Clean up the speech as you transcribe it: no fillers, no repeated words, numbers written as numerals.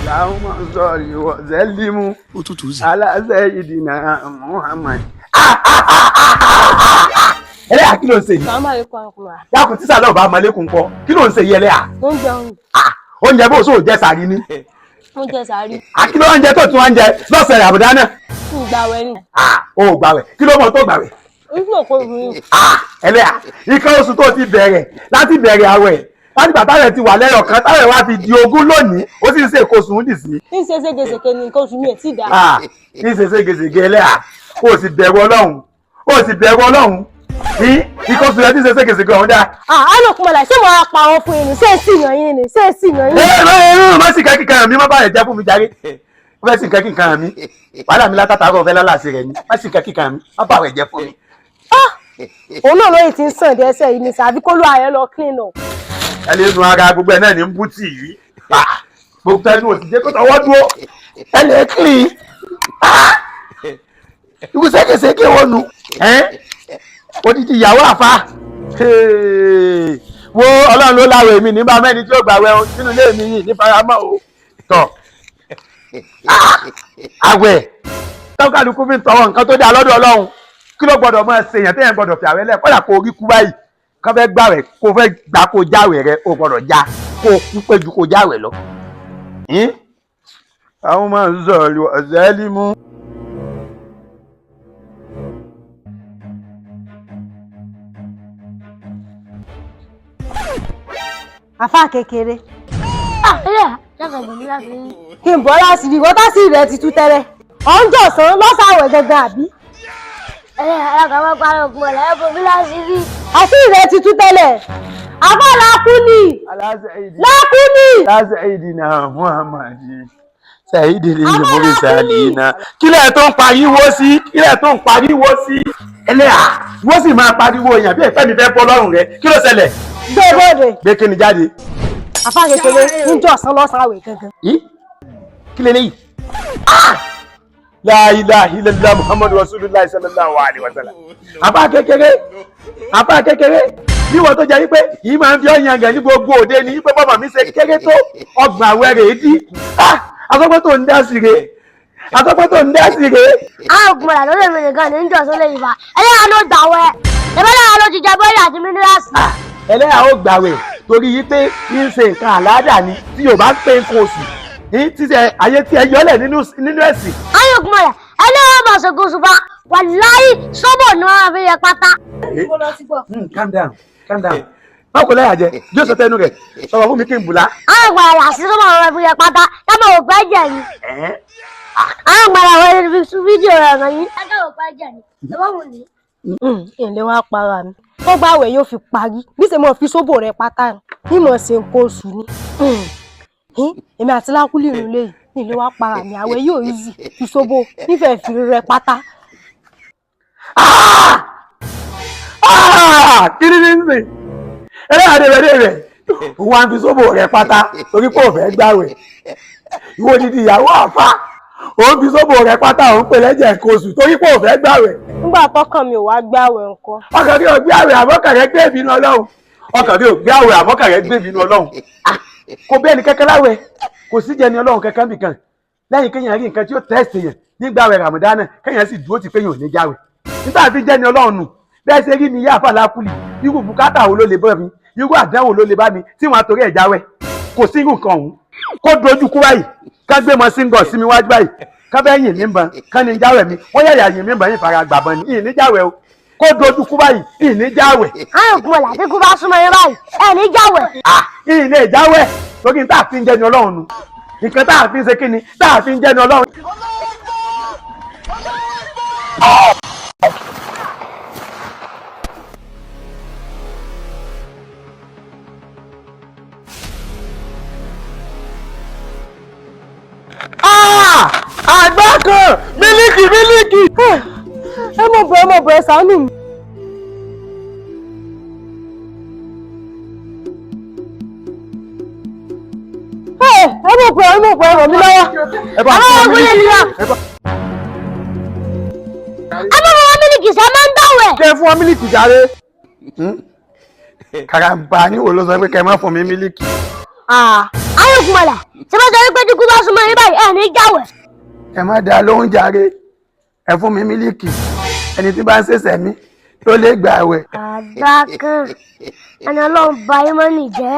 Làwọn sọ̀rọ̀ ìwọ̀ zẹ́límù Òtútù zì. aláṣẹ ìdìnnà Muhammad. Ẹlẹ́yà, kí ló ń ṣe yìí? Sàmà lè kọ́ àkùnrin. Dákun, tíṣà náà bá malẹ́kùn kọ́, kí ló ń ṣe yìí, ẹlẹ́yà? Oúnjẹ ọ̀hún. Oúnjẹ bó sóò jẹ sàrí ni. Oúnjẹ sàárì. Kí ló ń jẹ tó tún wá ń jẹ lọ́sẹ̀ rẹ̀ àbùdá náà? Ń gbàwẹ̀ ni. Ó gbàwẹ̀, kí ló mọ̀ tó gbàwẹ̀? Ojú òkú obìnrin. Ẹlẹ́yà, ikán oṣù tó ti bẹ̀rẹ̀ láti bẹ̀rẹ̀ àwẹ̀, láti gbà táwẹ̀ ti wà lẹ́yọ̀ kan, táwẹ̀ wá fi di 20 lónìí, ó sì ń ṣe èkó sùn dì sí. Ń ṣe ségesège ni, nǹkan oṣù mi ò tí ì dá. Ní ṣe ségesège, ẹlẹ́yà, ó sì bẹ̀rù Ọlọ́run, ó sì bẹ̀rù Ọlọ́run ní ikán oṣù rẹ tí ń ṣe ségesège ọ̀hún dáa. Àlòkùnmọ̀lá, ṣé mo á pa wọn fún yín ni? Ṣé èsì yàn yín ni? Ṣé èsì yàn yín? Ẹ ẹ, má sì nǹkan kíkan mi, má bàa jẹ́ fún mi jàre. Ó fẹ́ sì nǹkan kíkan mi, wàhálà mi látàtàrọ̀ fẹ́ lálàsì rẹ̀ ni. Má sì nǹkan kíkan mi, má bàa rẹ̀ jẹ́ fún mi. Òun náà lóye ti ń sàn dẹ́sẹ̀ yìí ni sàbí kó ló ààrẹ lọ clean up. Ẹ lè nu ara gbogbo ẹ náà ní bútì yìí, gbogbo ẹnu òsì jẹ́ kó tọwọ́ dúró, ẹ lè clean ikú ségesège wo nu odidi ìyàwó àfa wo. Ọlọ́run ló láwọ̀, èmi nígbà mẹ́ni tí ó gbàwẹ̀ nínú ilé mi yìí ní faramọ́ o. Tọ̀ àwẹ̀ tọ́kàlùkù fi ń tọrọ nǹkan tó dáa lọ́dọ̀ Ọlọ́run, kí ló gbọ́dọ̀ máa ṣe èèyàn téèyàn gbọ́dọ̀ fi àwẹ̀ lẹ̀? Kọ́dà kó orí kú báyìí, kán fẹ́ gbàwẹ̀, kó fẹ́ gbà kó jáwẹ̀ rẹ, ó gbọ́dọ̀ já kó kú pé ju kó jáwẹ̀ lọ. Àwọn máa ń sọ̀rọ̀ ọ̀sẹ̀ límú. Àfa kékeré. Ẹlẹ́yà, lọ́kàn bòmí láti rí. Kí n bọ́ láti rí wọ́n tásì rẹ̀ ti tú tẹ́lẹ̀. Ọ̀njọ́ sàn lọ́sàwẹ̀ gangan àbí? Ẹlẹ́yà, lọ́kàn wọ́n parọ́ ògùn ọ̀la ẹ̀ bòmí láti rí. Àṣírí rẹ̀ ti tú tẹ́lẹ̀. Àfa làákúnì. Làákúnì. Lásìdìnà Muhammad sẹ́yìndìlì ìmúrísàlìnà. Kílẹ̀ tó ń pariwo sí, kílẹ̀ tó ń pariwo sí, ẹlẹ́yà, wọ́n sì máa pariwo èèyàn bí ẹ̀fẹ́ mi fẹ́ bọ́ lọ́rùn rẹ. Kí ló ṣẹlẹ̀? Gbé bóde. Gbé kíni jáde? Àfa kékeré, níjọ́ sàn lọ́sàwẹ̀ gangan. Kí lélẹ́yìí? La ilaha illallah Muhammadu Rasulullah sallallahu alaihi wasallam. Àbá kékeré, àbá kékeré, bí wọ́n tó jẹ́ wípé yìí máa ń fi ọ̀yàn gẹ̀ ní gbogbo òde ni wípé bọ́mọ̀ mi ṣe kéré tó 30 àwẹ̀ rèé dí. Asọ́pẹ́ tó ń dá sí rèé, asọ́pẹ́ tó ń dá sí rèé. Àwọn ògùn ọ̀la lórí èmi nìkan ní ń jọ sólè ìfà. Ẹlẹ́yà ló gbàwẹ̀. Ẹlẹ́yà ló ti jẹ bọ́ọ̀lù àti mínírààsì. Ẹlẹ́yà ó gbàwẹ̀ torí yìí pé ń ṣe nǹkan àládà ni tí yóò bá ń pè nǹkan oṣù ní títẹ ayé tí ẹ yọlẹ̀ nínú ẹ̀sìn. Àwọn ògùn ọ̀la, ẹlẹ́yà máa ṣògo ṣùgbọ́n wàláyé sọ́bọ̀ ni wọ́n fi yẹ pátá. Calm down, calm down. Báwo kò lẹ́yà jẹ yóò sọ tẹnu rẹ̀ sọ̀rọ̀ fún mi kí n bùlá. Àwọn ògùn ọ̀la sí sọ́bọ̀ ni wọ́n fi yẹ pátá kábọ̀ òpẹ́ jẹ̀ ni. Àwọn ògùn ọ̀la wọ́n fi fídíò rẹ̀ hàn yín. Kábọ̀ òpẹ́ jẹ̀ ni. Sọ́bọ̀ wù ní. Ìlé wa para mi tó gbàwẹ̀ yóò fi parí bí ṣe mọ̀ fi sóbò rẹ̀ pátá ni mímọ̀ ṣe nǹkan oṣù ni. Èmi àti lákúlì ìrùlé yìí nílé wa para mi, àwẹ̀ yóò easy fi sóbò nífẹ̀ẹ́ fi rẹ̀ pátá. Kí ni ní sìn ẹlẹ́yà dé rẹ̀ rẹ̀ wọ́n á fi sóbò rẹ̀ pátá torí pé òun fẹ́ gbàwẹ̀? Ìwọ odidi ìyàwó àfa, òun fi sóbò rẹ̀ pátá, òun pè lẹ́jẹ̀ nǹkan oṣù torí pé òun fẹ́ gbàwẹ̀. Nígbà tọkàn mi ò wá gbàwẹ̀ nǹkan. Ọkàn mi ò gbé àwẹ̀ àmọ́kàn rẹ̀ gbé ìbínú Ọlọ́run. Ọkàn mi ò gbé àwẹ̀ àmọ́kàn rẹ̀ gbé ìbínú Ọlọ́run. Kò bẹ́ẹ̀ ni kẹ́kẹ́ láwẹ̀, kò sí jẹni Ọlọ́run kẹ́kẹ́ nìkan lẹ́yìn kéèyàn rí nǹkan tí ó tẹ́sì yẹn nígbà àwẹ̀ Ràmọ̀dánà, kéèyàn sì dúró ti pé yẹn ò ní jáwẹ̀ nígbà tí jẹni Ọlọ́run nù. Bẹ́ẹ̀ ṣe rí mi yá àfà lákùlì, irú bùkátà wo ló lè bá mi, irú àdánwò ló lè bá mi tí wọ́n á torí ẹ̀ jáwẹ̀? Kò sí irú nǹkan ọ̀hún. Kó dojú kú báyìí, ká gbé mọ síngọ̀ sí mi wájú báyìí, ká bẹ́ẹ̀ yìn mí ban, ká ní jáwẹ̀ mi, wọ́n yàyà yìn mí ban, yìn fara gbàbọn ní ìní jáwẹ̀ o. Kó dojú kú báyìí, ìní jáwẹ̀. Àwọn ògùn ọ̀la tí kú bá súnmọ́ yín báyìí, ẹ̀ ní jáwẹ̀. Ìní ìjáwẹ̀ torí tá a fi ń jẹni Ọlọ́run nu, nǹkan tá a fi ń ṣe kíni, tá a fi ń jẹni Ọlọ́run. Àgbà kan, mílíkì, mílíkì. Ẹ mọ̀ bọ̀, ẹ mọ̀ bọ̀, ẹ ṣàánú mi. Ẹ mọ̀ bọ̀, ẹ mọ̀ bọ̀, ẹ ràn mí lọ́wọ́. Ẹ bá Àwọn fún ògùn mi. lè lọ. Ẹ bá Ẹ bá wọn mílíkì sẹ́ máa ń dọ̀wẹ̀. kẹ́ fún ọ mílíkì jàre. Karamba ni wo ló sọ pé kẹ́ má fún mi mílíkì? Àwọn ògùn ọ̀la ṣé bá sọ wípé tí kú bá súnmọ́ Àní jáwẹ̀. Ẹ má dá lóhùn jàre, ẹ fún mi mílíkì. Ẹni tí bá ń ṣẹ̀ṣẹ̀ mí ló lè gbà àwẹ̀. Àgbà kan ẹni ọlọ́run ba ìmọ̀nì jẹ́.